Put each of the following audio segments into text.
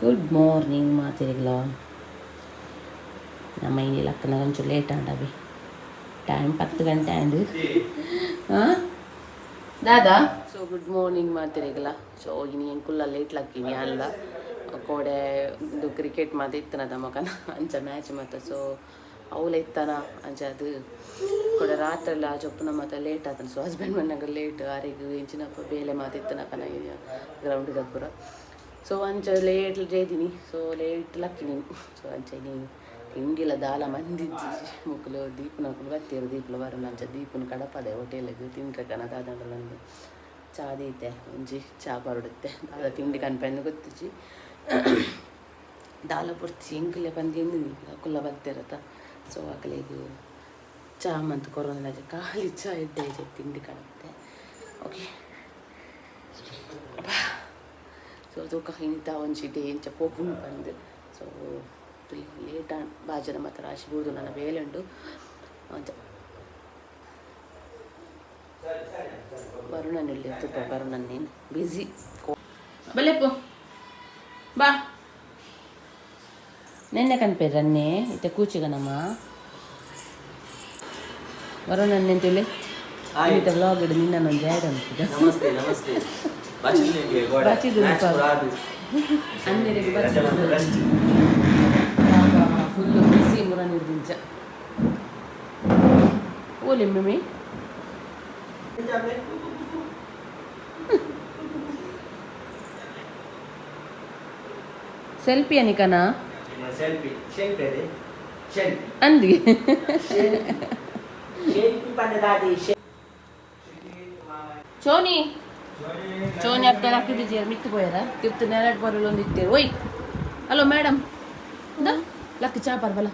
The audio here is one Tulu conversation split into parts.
Good morning ಮಾತೆರೆಗ್ಲ. ನಮ್ಮ ಇನಿ ಲಕ್ಕನ ಒಂಚೂರು ಲೇಟ್ ಆಂಡವಿ. ಟೈಮ್ 10 ಗಂಟೆ ಆಂಡ್. ಹಾಂ ದಾದಾ. ಸೊ ಗುಡ್ ಮಾರ್ನಿಂಗ್ ಮಾತೆರೆಗ್ಲ. ಸೊ ಇನಿ ಎಂಕುಲ್ಲ ಲೇಟ್ ಲಕ್ಕಿನಿ ಅಲ್ಲ. ಕೋಡೆ ಇಂದು ಕ್ರಿಕೆಟ್ ಮಾತ ಇತ್ತನದ ಮಕನ, ಅಂಚ ಮ್ಯಾಚ್ ಮಾತ. ಸೊ ಅವುಲ ಇತ್ತನ, ಅಂಚ ಅದು ಕೋಡೆ ರಾತ್ರೆಲ್ಲ ಜೊಪ್ಪುನ ಮಾತ ಲೇಟ್ ಆತನ. ಸೊ ಹಸ್ಬೆಂಡ್ ಬಂದಾಗ ಲೇಟ್ ಆರೆಗ್ ಇಂಚಿನಪ್ಪ ಬೇಲೆ ಮಾತ ಇತ್ತನಕನ ಗ್ರೌಂಡ್ ಪೂರ. ಸೊ ಅಂಚ ಲೇಟ್ ಜೇದಿನಿ. ಸೊ ಲೇಟ್ ಲಕ್ಕಿನಿ. ಸೊ ಅಂಚ ಇನಿ ತಿಂಡಿಲ ದಾಲ ಮಂದಿಜ್ಜಿ. ಮುಕುಲು ದೀಪನಕುಲು ಬತ್ತೀರು, ದೀಪಲ ಬರೋಣ. ಅಂಚ ದೀಪನ ಕಡಪದೆ ಹೋಟೆಲ್ಗ್ ತಿಂಡ್ರೆ ಕನ ದಾದಂಡಲಂದು. ಚಾ ದೀತೆ, ಒಂಜಿ ಚಾ ಪರಡುತ್ತೆ. ದಾದ ತಿಂಡಿ ಕನ್ಪೆಂದು ಗೊತ್ತಿಜ್ಜಿ. ದಾಲ ಪೊರ್ಚಿ ಎಂಕುಲೆ ಬಂದು ಅಕುಲ್ಲ ಬತ್ತಿರತ್ತ. ಸೊ ಅಕಲೆಗ್ ಚಾ ಮಂತ್ ಕೊರೊಂದು ಖಾಲಿ ಚಾ ಇಡ್ಡೆ ತಿಂಡಿ ಕಡಪತೆ. ಓಕೆ, ಸೊ ತೂಕ ಇನಿತ ಒಂಜಿ ಡೇ ಎಂಚ ಪೋಪುಂಡು ಪಂದ್. ಸೊ ಲೇಟ್ ಬಾಜನ ಮಾತ ರಾಶಿ ಬೂರ್ದು, ನನ್ನ ಬೇಲೆ ಉಂಡು. ಅಂಚ ವರುಣನ್ ಇಲ್ಲಿ ತುಪ್ಪ. ವರುಣನ್ ನೀನು ಬ್ಯುಸಿ. ಬಲ್ಲೆಪ್ಪು ಬಾ. ನೆನ್ನೆ ಕನ್ಪೇರನ್ನೇ ಇತ್ತೆ ಕೂಚಿಗನಮ್ಮ. ವರುಣನ್ ಎಂತೇಳಿ ಇನ್ನಿತ ವ್ಲಾಗ್ ನಿನ್ನ ಒಂಜಿ ಆ್ಯಡ್ ಅನ್ಪಿದ. ನಮಸ್ತೆ ನಮಸ್ತೆ. ಬಚ್ಚಿದ್ದು. ಅನ್ನೆರೆಗ್. ರೆಸ್ಟ್. ಫುಲ್ ಬಿಸಿ ಮುರ ನಿರ್ದಿಂಚ ಓಲಿ ಮಮ್ಮಿ. ಸೆಲ್ಫಿ ಅನಿಕನಾ? ಸೆಲ್ಫಿ ಸೆಲ್ಫಿ ಅದೇ ಸೆಲ್ಫಿ. ಅಂದಿ. ಸೆಲ್ಫಿ ಪಂಡದಾದಿ. ಚೋನಿ ಚೋನಿ ಅಕ್ಕ ಹಾಕಿದ್ದೀರ ಮಿತ್ತು ಪೋಯರ ತಿರ್ತು ನೆರಡು ಬರಲು ಒಂದು ಇತ್ತೇರು. ಓಯ್, ಹಲೋ ಮೇಡಮ್, ಲಕ್ಕ ಚಾ ಪರ್ಬಲ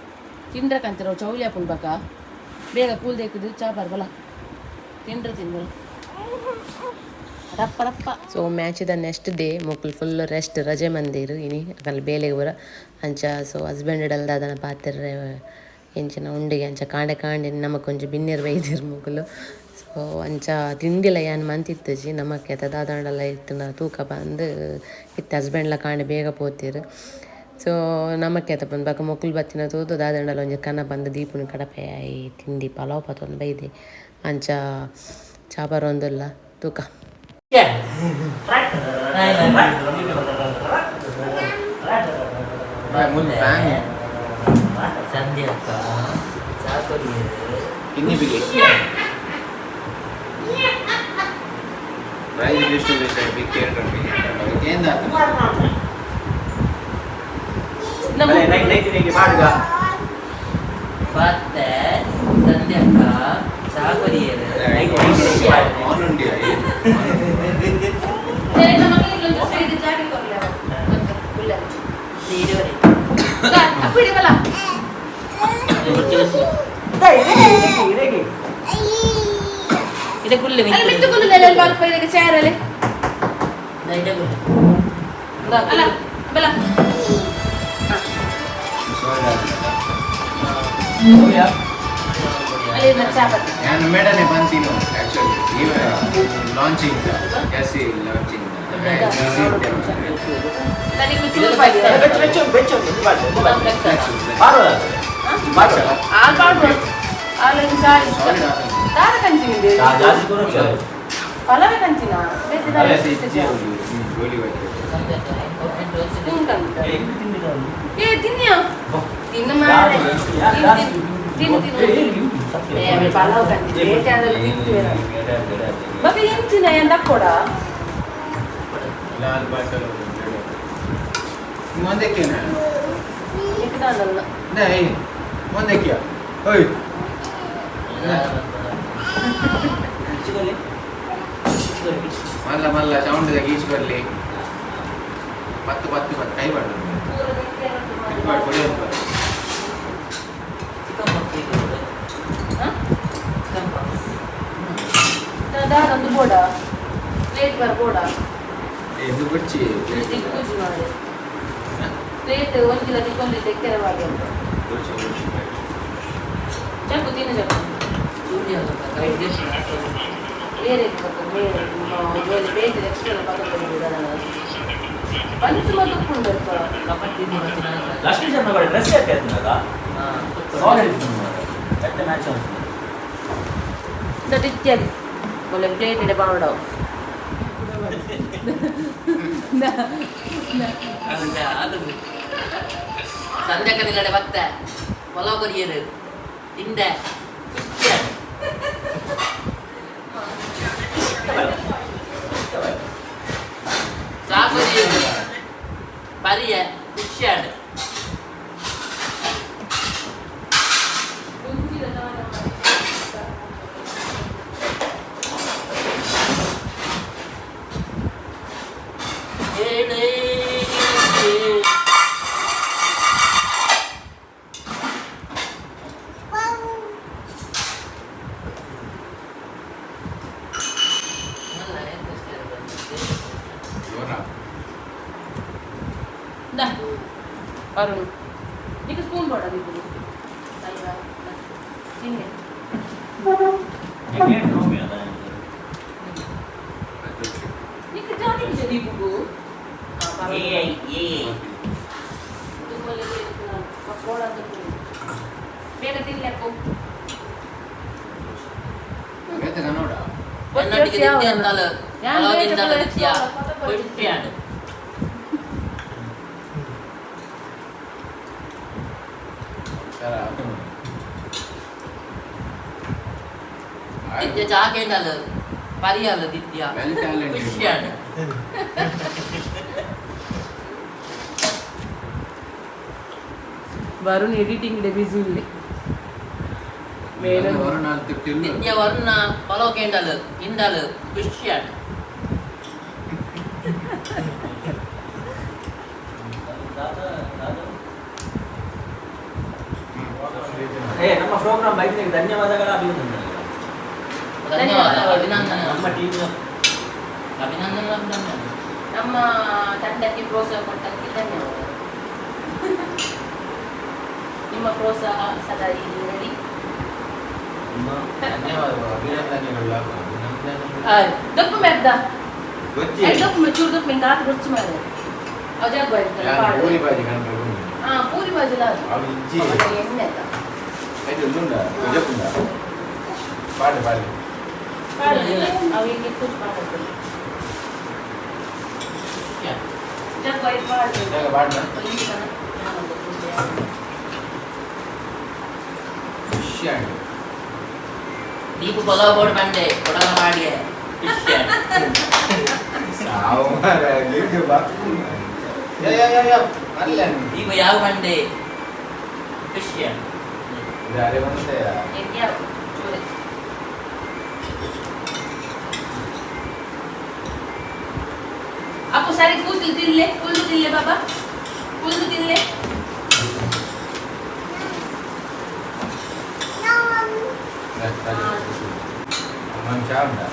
ತಿಂಡ್ರೆ ಕಂತಿರೋ ಚೌಲಿ ಹಾಕೊಂಡು ಬಕ ಬೇಗ ಕೂಲ್ ದೇಕದು. ಚಾ ಪರ್ಬಲ ತಿಂಡ್ರೆ ತಿಂದಲ್ಲ ರಪ್ಪ ರಪ್ಪ. ಸೊ ಮ್ಯಾಚಿದ ನೆಕ್ಸ್ಟ್ ಡೇ ಮೊಕ್ಲು ಫುಲ್ ರೆಸ್ಟ್, ರಜೆ ಮಂದಿರು. ಇನಿ ಅಕಲ್ ಬೇಲೆಗೆ ಬರ ಅಂಚ. ಸೊ ಹಸ್ಬೆಂಡ್ ಅದನ್ನ ಪಾತೆರ್ರೆ ಎಂಚಿನ ಉಂಡಿಗೆ. ಅಂಚ ಕಾಂಡೆ ಕಾಂಡೆ ನಮಕ್ ಒಂಜಿ ಬಿನ್ನೆರ್ ಬೈದಿರು ಮೊಕುಲು. ಸೊ ಅಂಚ ತಿಂಡಿಲ ಯಾನ್ ಮಂತಿತ್ತಜಿ. ನಮಕ್ ಎತ್ತ ದಾದಾಂಡಲ ಇತ್ತಿನ ತೂಕ ಬಂದು ಇತ್ತೆ. ಹಸ್ಬೆಂಡ್ಲ ಕಾಂಡೆ ಬೇಗ ಪೋತಿರು. ಸೊ ನಮಕ್ ಎತ್ತ ಬಂದು ಬೊಕ ಮೊಕುಲು ಬತ್ತಿನ ತೂದು ದಾದಾಂಡಲ ಒಂಜಿ ಕನ ಬಂದು ದೀಪುನ ಕಡಪೆ ಆಯಿ ತಿಂಡಿ ಪಲಾವ್ ಪತೊಂದು ಬೈದೆ. ಅಂಚ ಚಾ ಬರೋಂದುಲ್ಲ ತೂಕ. ಮುಂದೆ ಫ್ಯಾನ್. ಸಂಧ್ಯಕ್ಕ ಚಾ ಕೊರಿಯರು. ಕಿನ್ನಿ ಬಿಗಿ ಪ್ರೈಸ್ ಡಿಸ್ಟ್ರಿಬ್ಯೂಷನ್ ಬಿಗ್ ಕೇಳ್ಕೊಂಡು ఏంದ. ನಮ್ಮ ನೈಟ್ ನೈಟ್ ಮಾಡುಗ. ಮತ್ತೆ ಸಂಧ್ಯಕ್ಕ ಚಾ ಕೊರಿಯರು. ಆನ್ ಉಂಡಿ. ಸೈಡ್ ಜಾಗ ಕೊರ್ಲೆ ಉಲ್ಲ. ಸೀರೆ. ಅಪ್ಪಿಡಿ ಬಲ. ಇದೆ ಕುಲ್ಲು. ಅಲ್ಲಿ ಮಿತ್ತು ಕುಲ್ಲು ಅಲ್ಪ ಇದಕ್ಕೆ ಚೇರ್ ಅಲ್ಲಿ. ಇದೆ ಕುಲ್ಲು. ಅಲ್ಲ ಬಲ. ಅಲ್ಲಿ ಇದನ್ನ ಚಾ ಬರ್ತದೆ. ನಾನು ಮೇಡನೆ ಬಂತೀನಿ ಆಕ್ಚುಲಿ ಲಾಂಚಿಂಗ್ ಎಸ್ ಲಾಂಚಿಂಗ್. ನನಗೆ ಚೂರು ಪಾಡಿ. ಬೆಚ್ಚ ಬೆಚ್ಚ ಬೆಚ್ಚ ಬಾರು ಬಾರು. ಹಾಲು ಪಾಡು, ಹಾಲು ಚಾ ಇಷ್ಟ. ದಾರ ಕಂಚಿನ. ಜಾಸ್ತಿ ಕೊಡು. ಪಲವೆ ಕಂಚಿನ ಬೇತೆ ದಾರ ಇಷ್ಟ. ಸ್ಪೂನ್ ಕಂತ. ಏ ತಿನ್ನಿಯ ತಿನ್ನು ಮಾರೆ. ತಿನ್ನು ತಿನ್ನು ತಿನ್ನು. ಏ ಪಲಾವ್ ಕಂಚಿ ಬೇಟೆ ಆದ್ರೆ ತಿಂತೀವಿ. ಬಕ ಎಂಚಿನ ಏನ್ ದಕ್ಕೊಡ. ಲಾಲ್ ಬಾಟಲ್ ಮುಂದಕ್ಕೆ. ಇಕ್ಕದಾನಲ್ಲ. ಮುಂದಕ್ಕೆ ಓಯ್. ಮಲ್ಲ ಮಲ್ಲ ಸೌಂಡ್ ಗೀಚ್ ಬರ್ಲಿ. ಪತ್ತು ಪತ್ತು ಪತ್ತು ಕೈ ಬಾಡು ತಿರ್ಗಾಡು ಕೊಡಿ ಅಂತ. Chicken puff. Chicken puff. ದಾರ ಒಂದು ಬೋಡ ಪ್ಲೇಟ್ ಬರ ಬೋಡ. ಇದು ಬಿಡ್ಚಿ. ದಿಕ್ಕುಜಿ ಮಾಡಿ ಪ್ಲೇಟ್ ಒಂಜಿಲ ದಿಕ್ಕೊಂದು ತೆಕ್ಕೆರೆ ಮಾಡಿ ಅಂತ. ಗುಡ್ಚಿ ಗುಡ್ಚಿ. ಜಗ್ಗು ತಿನ್ನು ಜಗ್ಗು. ಬೇರೆ ಬರ್ತದೆ ಬೇರೆ ಬೇರೆ ಬೇರೆ ಎಕ್ಸ್ಟ್ರಾ ಪಕ್ಕ. ಬನ್ಸ್ ಮದುಪುಂಡಪ್ಪ. ಲಕ್ಷ್ಮೀ ಶರ್ಮ ಕೂಡ ಡ್ರೆಸ್ ಯಾಕೆ ಆಯ್ತದ? ಸಾಲಿಡ್ ಎತ್ತ ಮ್ಯಾಚ್ ಉಂಟು. ಇತ್ಯಾದಿ ಒಳ್ಳೆ ಪ್ಲೇಟ್ ಇಡೆ ಬಾವಡವು. ಅದು ಸಂಧ್ಯಾಕ ನಿಲ್ಲಡೆ ಬತ್ತೆ ಪಲಾವ್ ಕೊರಿಯರು ತಿಂಡೆ ಖುಷಿಯಾದ. ಚಾ ಕೊರಿಯರು ಪರಿಯ ಖುಷಿಯಾದ. ಏಳೇ ಜೋರ. ದಾ ಅರುಣ್, నీకు ಸ್ಪೂನ್ ಬೇಡ ದೀಪು. ತಿನ್ನೆ. ಏನು ರೂಮಿ ಅದ? నీకు ಜಾತಿ ದೀಪುಗು. ಎ I A. ಬೇಗ ತಿನ್ಲೆಪ್ಪು. ಬೇತೆ ಕನ್ನಡ. ಕನ್ನಡಿಗೆ ದಿತ್ಯ ಅಂತಾಳು. ಯಾನ್ ಪಲಾವ್ ಬೇತೆ ತಿಂದಾಳು ದಿತ್ಯ. ಪಲಾವ್ ಖುಷಿಯಾದ. ಸರ. ದಿತ್ಯ ಚಾ ಕೇಂದಾಳು ಪರಿಯಾಳು ದಿತ್ಯ. Well talented. ಖುಷಿಯಾದ. ವರುಣ್ ಎಡಿಟಿಂಗ್ ಡೆ ಬಿಸಿ ಇಲ್ಲಿ ಮೇಡಮ್. ವರುಣ ಅಂತ ತಿನ್ನು. ದಿತ್ಯ ವರುಣ ಪಲಾವ್ ಕೇಂದಾಳು ತಿಂದಾಳು ಖುಷಿಯಾದ. ಏ, ನಮ್ಮ ಪ್ರೋಗ್ರಾಮ್ ಬೈಕ್ಗೆ ಧನ್ಯವಾದಗಳ, ಅಭಿನಂದನೆಗಳು. ಧನ್ಯವಾದ, ಅಭಿನಂದನೆ. ನಮ್ಮ ಟೀಮ್. ಅಭಿನಂದನೆ, ಅಭಿನಂದನೆ. ನಮ್ಮ ತಂಡಕ್ಕೆ ಪ್ರೋತ್ಸಾಹ ಕೊಟ್ಟಕ್ಕೆ ಧನ್ಯವಾದಗಳು. ನಿಮ್ಮ ಪ್ರೋತ್ಸಾಹ ಸದಾ ಇರಲಿ. ಧನ್ಯವಾದಗಳು, ಅಭಿನಂದನೆಗಳು, ಅಭಿನಂದನೆಗಳು. ದಪ್ಪು ಮೆದ್ದ. ಗೊಜ್ಜಿ. ದಪ್ಪು ಚೂರು ದಪ್ಪು ಹಿಂಗೆ ಆತ ಗೊಚ್ಚು ಮಾರೆ ಅಜಾಗ. ಯಾರು ಪೂರಿ ಬಾಜಿ ಕಂಡ್ರೆ? ಹಾ, ಪೂರಿ ಬಾಜಿಲ ಅದು. ಅವು ಇಜ್ಜಿ. ಅವಾಗ ಎಣ್ಣೆ ಅದ. ಆಯ್ತು, ಉಂಡ ಗೊಜ್ಜಪ್ಪುಂಡ ಪಾಡು ಪಾಡು. ಅವು ಹಿಂಗೆ ಕೂಚು ಪಾಡು. ಖುಷಿಯಾದ. ಜಾಗ ಪಾಡು. ಜಾಗ ಪಾಡ್ನ? ಖುಷಿ ಆಯ್ತು. ದೀಪು ಪಲಾವ್ ಬೋರ್ಡ್ ಬಂಡೆ ಕೊಡಲ ಮಾಡಿಯೆ ಖುಷಿಯಾದ. ಸಾವು ಮಾರ್ರೆ, ಲಿಫ್ಟ್ ಬಾ. ಯಾ ಯಾ ಯಾ ಯಾ ಅಲ್ಲ. ದೀಪು ಯಾವ ಬಂಡೆ ಖುಷಿಯಾದ. ಇದು ಅರೆ ಒಂದೇ. ಚೂರೆ. ಅಪ್ಪು ಸರಿ ಕೂತು ತಿನ್ಲೆ, ಕುಲ್ದು ತಿನ್ಲೆ ಬಾಬಾ, ಕುಲ್ದು ತಿನ್ಲೆ. ಅಮ್ಮನ ಚಾ ಉಂಟಾ?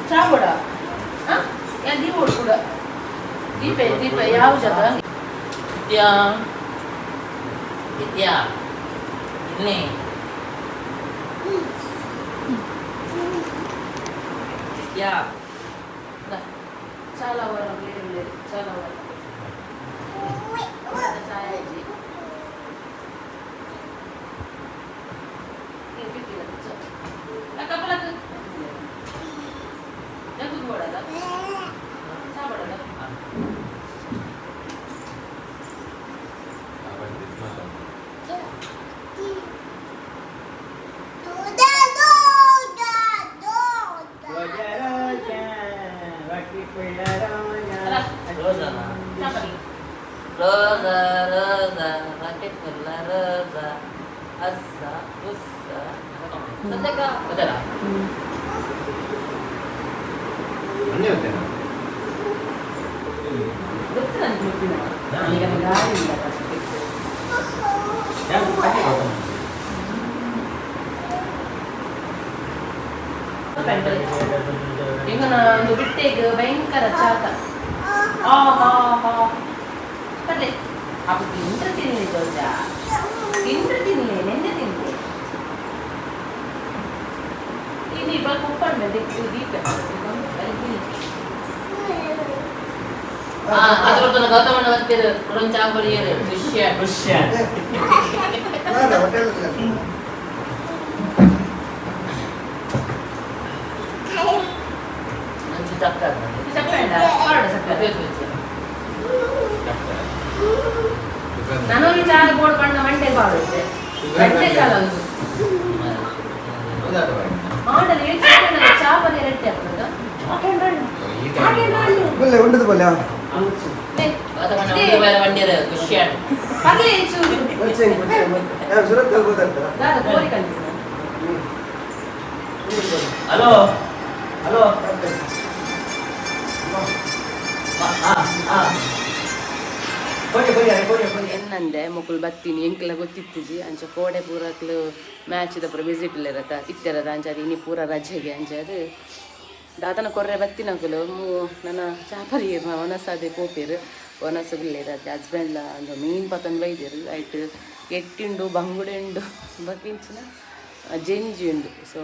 ಚಾ ಕೊಡ. ಹಾ, ಯಾ ದೀಪ ಕೂಡ ದೀಪ ದೀಪ ಯಾವ ಜಾಗ? ದಿತ್ಯ ದಿತ್ಯ ಇಲ್ಲಿ ದಿತ್ಯ. చాలా వరం లేదు లేదు, చాలా వరం ఛాయ్. ರೋಜಾನಾ? ರೋಜಾ ರೋಜಾ ರಾಕೆಟ್ ಫುಲ್ಲ ರೋಜಾ ಅಸ್ಸ ಉಸ್ಸ ಸದ್ಯಕ್ಕ ಗೊತ್ತಲ್ಲ. ಅಣ್ಣೆ ಗೊತ್ತೇನಾ? ಗೊತ್ತು ನನಗೆ ಗೊತ್ತಿಲ್ಲ. ಈಗ ನನಗೆ ಗಾಡಿ ಇಲ್ಲ ಅಷ್ಟೇ. ಈಗ ಒಂದು ಬಿಟ್ಟೆಗೆ ಭಯಂಕರ ಚಾಕ. ಆ ಹಾ ಹಾ ಅದೇ ಅಪ್ಪ ತಿಂದ್ರೆ ತಿನ್ಲಿ ದೋಜ, ತಿಂದ್ರೆ ತಿನ್ಲಿ, ನೆನ್ನೆ ತಿನ್ಲಿ. ಇದು ಇವಾಗ ಉಪ್ಪಣ್ಣ ದಿಕ್ಕು ದೀಪ ಅಲ್ಲಿ ತಿನ್ಲಿ. ಅದು ಕೊಡ್ತಾನೆ ಗೌತಮಣ್ಣ ಬರ್ತೀರು ಕುಡೊಂದು ಚಾ ಕೊಡಿಯರು ಖುಷಿ. ಖುಷಿ. ಒಂಚೂರು ಚಕ್ಕ ಸಕ್ಕರೆ ಉಂಟಾ? ಹೊರಡು ಸಕ್ಕರೆ. ನನಗೆ ಚಾ ಬೋರ್ಡ್ ಬಣ್ಣ ಮಂಡೆ ಬಾಳುತ್ತೆ ಗಂಟೆ ಚಾಲ ಒಂದು ಆಂಡಲ ಏಟ್ ಸೆಕೆಂಡ್ ಚಾ ಬದಿ ರೆಡ್ಡಿ ಆಗ್ತದ. ಉಂಡದು ಬಲ್ಲ. ಗೌತಮಣ್ಣ ಒಂದು ಬೇರೆ ಬಂಡಿರು ಖುಷಿ. ಪರ್ಲೆ ಚೂರು. ಸುರತ್ ಕಲ್ಬೋದಂತಾರ. ದಾದ ಕೋರಿ ಕಂಡಿದ್ದ. ಹಲೋ ಹಲೋ, ಕೊಡಿ ಕೊಡಿ ಕೊಡಿ ಕೊಡಿ. ಎನ್ನಂದೆ ಮೊಕುಲು ಬತ್ತೀನಿ ಎಂಕ್ಲ ಗೊತ್ತಿತ್ತಿಜಿ. ಅಂಚ ಕೋಡೆ ಪೂರಕ್ಲು ಮ್ಯಾಚ್ದ ಪೂರ ವಿಸಿಟ್ ಇರತ್ತ ಇತ್ತಿರದ. ಅಂಚ ಅದು ಇನಿ ಪೂರ ರಜೆಗೆ. ಅಂಚ ಅದು ದಾದನ ಕೊರ್ರೆ ಬತ್ತಿನಕುಲು ಮೂ ನನ್ನ ಚಾಪರಿಯರ್ ಒನಸಾದೆ ಪೋಪೇರು ಒನಸು ಬಿಲ್ಲೇರು. ಅದು ಹಸ್ಬೆಂಡ್ಲ ಅಂಚ ಮೀನ್ ಪತ್ತೊಂದು ಬೈದೇರು. ಐಟ್ ಎಟ್ಟಿಂಡು ಬಂಗುಡೆ ಉಂಡು ಬಕ್ಕಿಂಚಿನ ಜೆಂಜಿ ಉಂಡು. ಸೊ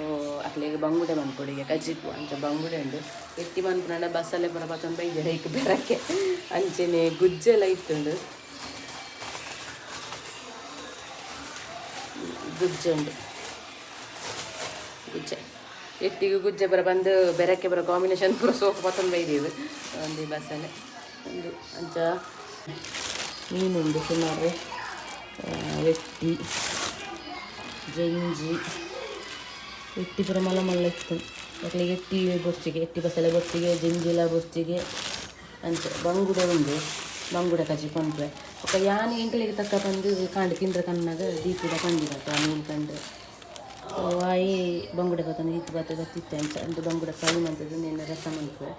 ಅಕ್ಲೆಗ್ ಬಂಗುಡೆ ಮನ್ಪೊಡಿಗೆ ಕಜಿಪು. ಅಂಚ ಬಂಗುಡೆ ಉಂಡು ಎಟ್ಟಿ ಮನ್ಪುನಂಡ ಬಸ್ಸಲ್ಲೇ ಪೂರ ಪತ್ತೊಂದು ಬೈದೇರು ಐಕ್ ಬೆರಕೆ. ಅಂಚೆನೆ ಗುಜ್ಜೆಲ್ಲ ಇತ್ತುಂಡು. ಗುಜ್ಜೆ ಉಂಡು. ಗುಜ್ಜೆ ಎಟ್ಟಿಗೆ ಗುಜ್ಜೆ ಬರ ಬಂದು ಬೆರಕೆ ಬರ ಕಾಂಬಿನೇಷನ್ ಪೂರ ಸೋಕು ಪತ್ತೊಂದು ಬೈದಿದ್ದು ಒಂದು ಬಸ್ಸಲ್ಲೇ ಒಂದು. ಅಂಚ ಮೀನುಂಡು ಸುಮಾರು. ಎಟ್ಟಿ ಜಂಜಿ ಎಟ್ಟಿ ಪೂರ ಮಲ್ಲ ಮಲ್ಲ ಇತ್ತು. ಅಕ್ಲಿಗೆ ಎಟ್ಟಿ ಬೊರ್ಚಿಗೆ ಎಟ್ಟಿ ಬಸಳೆ ಬೊರ್ಚಿಗೆ ಜಂಜಿಲ ಬೊರ್ಚಿಗೆ. ಅಂಚ ಬಂಗುಡೆ ಉಂಡು. ಬಂಗುಡೆ ಕಜಿ ಪನ್ಪೆ. ಬೊಕ್ಕ ಯಾನ್ ಎಂಕಲೆಗ್ ತಕ್ಕ ಬಂದು ಕಾಂಡ್ ತಿಂದ್ರ ಕಣ್ಣಾಗ ದೀಪುದ ಕಂಡಿರತ್ತ ಮೀನು ಕಂಡು ಆಯಿ ಬಂಗುಡೆ ಬತ್ತೊಂದು ಈತ್ ಬತ್ತ ಬತ್ತಿತ್ತೆ. ಅಂಚ ಒಂದು ಬಂಗುಡೆ ಫ್ರೈ ಮಂತದ್ದು ನಿನ್ನ ರಸ ಮನ್ಪುವೆ.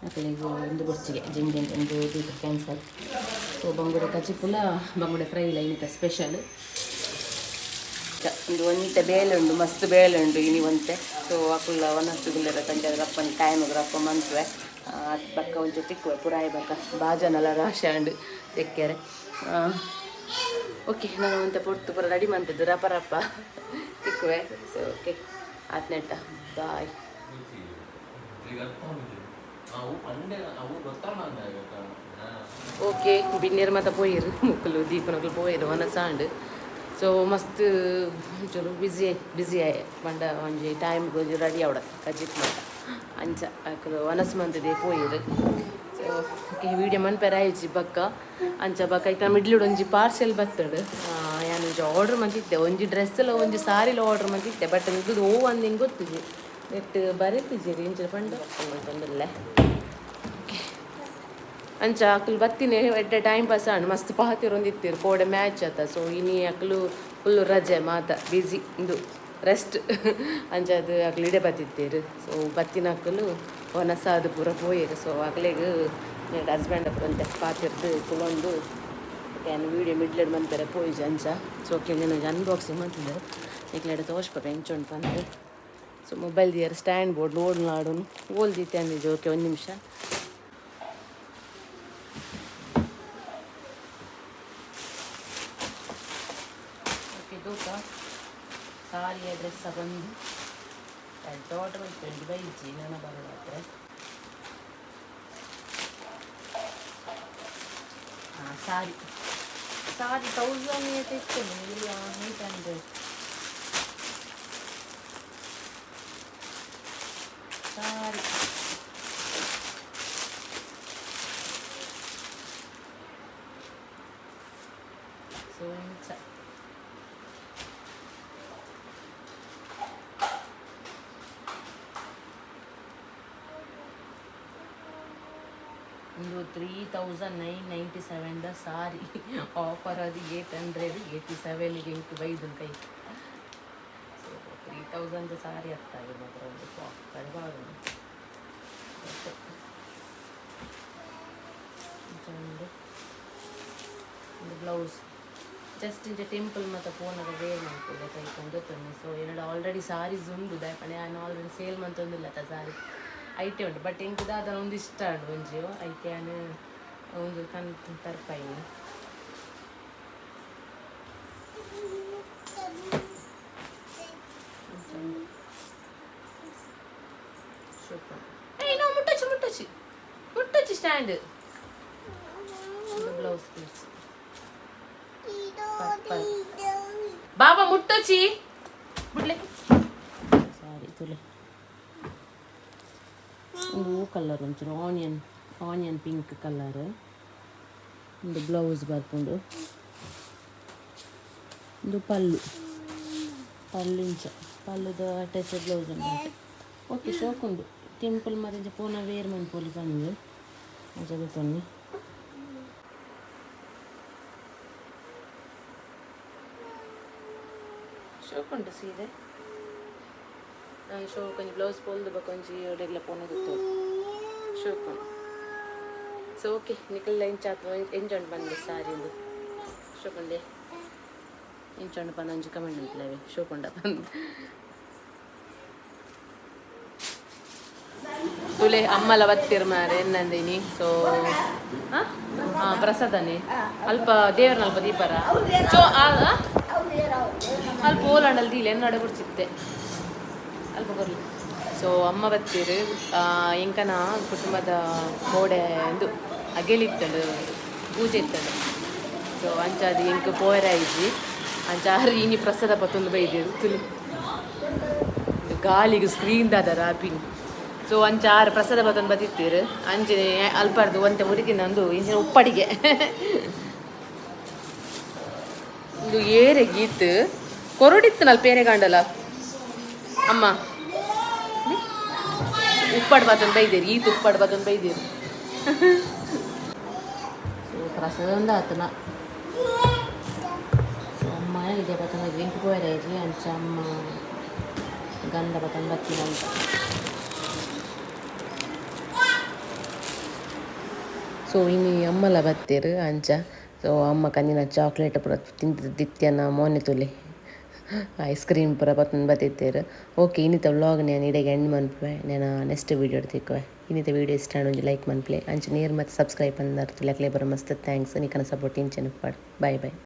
ಅಕ್ಲೆಗ್ ಒಂದು ಬೊರ್ಚಿಗೆ ಜಿಂಜಿ ಒಂದು ದೀಪ ಕ್ಯಾನ್ಸಲ್. ಸೊ ಬಂಗುಡೆ ಕಜಿಪುಲ ಬಂಗುಡೆ ಫ್ರೈ ಇಲ್ಲ ಇನ್ನಿತ ಸ್ಪೆಷಲ್. ಒಂದು ಒಂತೆ ಬೇಲೆ ಉಂಡು, ಮಸ್ತ್ ಬೇಲೆ ಉಂಡು ಇನಿ ಒಂತೆ. ಸೊ ಅಕುಲ್ಲ ಒನಸುಗುಲ್ಲೆರ ತಂಜಾದ ರಪ್ಪನ ಟೈಮ್ ರಪ್ಪ ಮನ್ಪುವೆ. ಅದು ಬಕ್ಕ ಒಂಚೂರು ತಿಕ್ಕುವೆ ಪುರಾಯಿ ಬಕ್ಕ ಬಾಜನಲ ರಾಶಿ ಅಂಡ್ ತೆಕ್ಕೆರೆ. ಓಕೆ, ನಾನು ಒಂತೆ ಪೊರ್ತು ಪೂರ ರೆಡಿ ಮಂತದ್ದು ರಪ ರಪ್ಪ ತಿಕ್ಕುವೆ. ಸೊ ಓಕೆ, ಆತ್ನೆಟ್ಟ ಬಾಯ್. ಓಕೆ, ಬಿನ್ನೇರು ಮಾತ ಪೋಯಿರು ಮುಕ್ಕಲು ದೀಪನಕುಲು ಪೋಯಿರು ಒನಸಾಂಡ್. ಸೊ ಮಸ್ತ್ ಒಂಚೂರು ಬ್ಯುಸಿ ಬ್ಯುಸಿ ಆಯೆ ಪಂಡ ಒಂಜಿ ಟೈಮ್ ಒಂಜಿ ರೆಡಿ ಆವಡ ಕಜಿಪ್ ಮಾತ. ಅಂಚ ಅಕುಲು ಒನಸ್ ಮಂತದೆ ಪೋಯಿರು. ಸೊ ಓಕೆ, ವೀಡಿಯೋ ಮನ್ಪೆರ ಆಯ್ಚಿ ಬಕ್ಕ. ಅಂಚ ಬಕ್ಕ ಐತ ಮಿಡ್ಲುಡ್ ಒಂಜಿ ಪಾರ್ಸೆಲ್ ಬತ್ತುಂಡು. ಯಾನ್ ಒಂಜಿ ಆರ್ಡರ್ ಮಂತಿತ್ತೆ. ಒಂಜಿ ಡ್ರೆಸ್ ಎಲ್ಲ ಒಂಜಿ ಸಾರಿಲ ಆರ್ಡರ್ ಮಂತಿತ್ತೆ. ಬಟ್ ನಿಗುದು ಓ ಅಂದ್ ಹಿಂಗೆ ಗೊತ್ತಿಜಿ ನೆಟ್ ಬರೆತಿಜಿರಿ ಇಂಚ ಪಂಡ ಮಂತೊಂದುಲ್ಲೆ. ಅಂಚ ಅಕುಲು ಬತ್ತಿನೇ ಎಡ್ಡೆ ಟೈಮ್ ಪಾಸ್ ಆಂಡ್. ಮಸ್ತ್ ಪಾತಿರೊಂದಿತ್ತೀರು ಕೋಡೆ ಮ್ಯಾಚ್ ಆತ. ಸೊ ಇನಿ ಅಕುಲು ಫುಲ್ ರಜೆ ಮಾತ ಬ್ಯುಸಿ ಇಂದು ರೆಸ್ಟ್. ಅಂಚ ಅದು ಅಕುಲು ಇಡೆ ಬತ್ತಿತ್ತೀರು. ಸೊ ಬತ್ತಿನ ಅಕುಲು ಒನಸಾದು ಪೂರ ಪೋಯೆರ್. ಸೊ ಅಕ್ಲೆಗ್ ಹಸ್ಬೆಂಡ್ ಅಪ್ಪು ಪಾತಿರ್ದು ಕುಲೊಂದು ಯಾನ್ ವೀಡಿಯೋ ಮಿಡ್ಲೆಡ್ ಮನ್ಪೆರೆ ಪೋಯಿಜಿ ಅಂಚ. ಸೊ ಓಕೆ, ಒಂಜಿ ಅನ್ಬಾಕ್ಸಿಂಗ್ ಮಂತಿದ್ದಾರೆ ನಿಕ್ಲೆಡ ತೋಜ್ಪೆ ಎಂಚ ಉಂಟು ಪಂದ್. ಸೊ ಮೊಬೈಲ್ ದಿಯರ್ ಸ್ಟ್ಯಾಂಡ್ ಬೋರ್ಡ್ ಓಡ್ ನಾಡುನು ಓಲ್ ದೀತೆ ಅಂದಿಜಿ. ಓಕೆ, ಒಂದು ನಿಮಿಷ. ಓಕೆ, ದೂಕ ಸಾರಿಯ ಡ್ರೆಸ್ ಬಂದು ಆರ್ಡರ್ ಮಂತ್ಕೊಂಡು ಬೈಜಿ ನನ್ನ ಬರೋದಾದ್ರೆ. ಹಾಂ, ಸಾರಿ ಸಾರಿ 1000 ಇತ್ತು, ಇಲ್ಲ 800 ಸಾರಿ. ಸೊ ಇಂಚ ಒಂದು 3997 the sorry offer ಅದು 887ಗೆ ಇಂಕ್ ಬೈದು ಕೈ. ಸೊ 3000 ಸಾರಿ ಆಗ್ತದೆ ಮಾತ್ರ. ಒಂದು ಕಡಿಬಾರ್ದು ಒಂದು ಒಂದು ಬ್ಲೌಸ್ ಜಸ್ಟ್ ಇಂಚ ಟೆಂಪಲ್ ಮತ್ತು ಫೋನಾಗ ವೇರ್ ಮಾಡ್ಕೊಳ್ಳೆ ಕೈಕೊಂಡು ತೊಂದೆ. ಸೊ ಎರಡು ಆಲ್ರೆಡಿ ಸಾರೀಸ್ ಉಂಡು ದಾಯಪಣೆ ನಾನು ಆಲ್ರೆಡಿ ಸೇಲ್ ಮಂತೊಂದಿಲ್ಲ ತ ಸಾರಿ ಐಟೆ ಉಂಟು. ಬಟ್ ಎಂಕ್ ದಾದನ ಒಂದು ಇಷ್ಟ ಉಂಡು ಒಂಜಿ ಐಕೆ ಯಾನ್ ಒಂದು ಕನ್ ತರ್ಪಾಯಿನಿ. ಸೂಪರ್. ಏಯ್, ನಾವು ಮುಟ್ಟಚ್ಚಿ ಮುಟ್ಟಚ್ಚಿ ಮುಟ್ಟಚ್ಚಿ ಸ್ಟ್ಯಾಂಡ್. Blouse piece. Purple. ಬಾಬಾ ಮುಟ್ಟೋಚಿ ಬಿಡ್ಲೆ. ಸಾರಿ, ತುಲೆ. ಒಂದು ಹೂ ಕಲರ್, ಒಂಚೂರು ಆನಿಯನ್ ಆನಿಯನ್ ಪಿಂಕ್ ಕಲರ್. ಒಂದು ಬ್ಲೌಸ್ ಬರ್ಪುಂಡು. ಒಂದು ಪಲ್ಲು. ಪಲ್ಲು ಇಂಚ, ಪಲ್ಲುದ ಅಟ್ಯಾಚ್ ಬ್ಲೌಸ್ ಉಂಟು. ಓಕೆ, ಶೋಕುಂಡು. ಟೆಂಪಲ್ ಮಾತ ಪೋನ ವೇರ್ ಮನ್ಪೊಲಿ ಪಂದು ಅಂಚ ದೆತೊನ್ನಿ. ಶೋಕುಂಡು ಸೀರೆ. ಶೋಕ್ ಒಂಜಿ ಬ್ಲೌಸ್ ಪೊಲ್ದು ಬೊಕ ಒಂಜಿ ಒಡೆಗ್ಲ ಪೋನ ಗೊತ್ತು. ಶೋಕುಂಡು. ಸೊ ಓಕೆ, ನಿಕಲ್ ಎಂಚ ಎಂಚ ಉಂಡು ಪನ್ಲೆ ಸಾರಿ. ಉಂದು ಶೋಕುಂಡೆ. ಎಂಚ ಉಂಡು ಪಂದ್ ಒಂಜಿ ಕಮೆಂಟ್ ಮನ್ಪುಲೆ, ಶೋಕುಂಡ ಪಂದ್. ತುಲೆ, ಅಮ್ಮಲ ಬತ್ತಿರ್ ಮಾರೆ ಎನ್ನಂದಿನಿ. ಸೊ ಹಾಂ, ಪ್ರಸಾದನೆ. ಅಲ್ಪ ದೇವರನ ಅಲ್ಪ ದೀಪರ. ಸೊ ಅಲ್ಪ ಓಲಾಂಡಲ್ಲಿ ದೀಲೆ, ಎನ್ನಡೆ ಕುಡ್ಚಿತ್ತೆ ಅಲ್ಪ ಕೊರ್ಲಿ. ಸೊ ಅಮ್ಮ ಬತ್ತೀರು. ಎಂಕನ ಕುಟುಂಬದ ಕೋಡೆ ಒಂದು ಅಗೆಲಿತ್ತಂಡು, ಪೂಜೆ ಇತ್ತಂಡು. ಸೊ ಅಂಚಾದ್ ಎಂಕ್ ಪೋಯರ ಇಜ್ಜಿ. ಅಂಚ ಆರು ಇನಿ ಪ್ರಸಾದ ಪತ್ತೊಂದು ಬೈದೇರು. ತುಲಿ, ಗಾಲಿಗೆ ಸ್ಕ್ರೀನ್ ದಾದ ರಾಪಿನಿ. ಸೊ ಅಂಚ ಆರು ಪ್ರಸಾದ ಪತ್ತೊಂದು ಬತ್ತಿತ್ತೀರು. ಅಂಚನೆ ಅಲ್ಪಾರ್ದು ಒಂತೆ ಮುರಿಕಿನಂದು ಇಂಚಿನ ಉಪ್ಪಡಿಗೆ. ಇದು ಏರೆ ಗೀತ್ ಕೊರಡಿತ್ತು ನಲ್ಪ ಏರೆ ಕಾಂಡಲ. ಅಮ್ಮ ಉಪ್ಪಾಡು ಬಾತೊಂದು ಬೈದೇರು, ಈತ್ ಉಪ್ಪಾಡು ಬಾತೊಂದು ಬೈದೇರು. ಸೊ ಪ್ರಸಾದ ಒಂದು ಆತನ. ಸೊ ಅಮ್ಮ ಇದೆ ಬತ್ತೊಂದು. ಎಂಕ್ ಪೋಯರ ಇಜ್ಜಿ. ಅಂಚ ಅಮ್ಮ ಗಂಧ ಬತ್ತೊಂದು ಬತ್ತಿನ ಅಂತ. ಸೊ ಇನಿ ಅಮ್ಮಲ ಬತ್ತೆರ್. ಅಂಚ ಸೊ ಅಮ್ಮ ಕಂದಿನ ಚಾಕ್ಲೇಟ್ ಪೂರ ತಿಂತ ದಿತ್ಯನ ಮೋನೆ ತುಲೆ. ಐಸ್ ಕ್ರೀಮ್ ಪೂರ ಪತ್ತೊಂದು ಬತ್ತಿತ್ತೆರ್. ಓಕೆ, ಇನ್ನಿತ ವ್ಲಾಗ್ ನಾನು ಇಡೆಗೆ ಎಂಡ್ ಮನ್ಪುವೆ. ನಾನು ನೆಕ್ಸ್ಟ್ ವೀಡಿಯೋ ತಿಕ್ಕುವೆ. ಇನ್ನಿತ ವೀಡಿಯೋ ಇಷ್ಟ ಆಂಡ ಒಂಜಿ ಲೈಕ್ ಮನ್ಪುಲೆ. ಅಂಚ ನೇರ್ ಮತ್ತೆ ಸಬ್ಸ್ಕ್ರೈಬ್ ಪಂದ್ ತುಲೆ. ಅಕ್ಲೆ ಬರ ಮಸ್ತ್ thanks. ನಿಕನ ಸಪೋರ್ಟ್ ಇಂಚನೆ ಉಪ್ಪಡ್. Bye boy.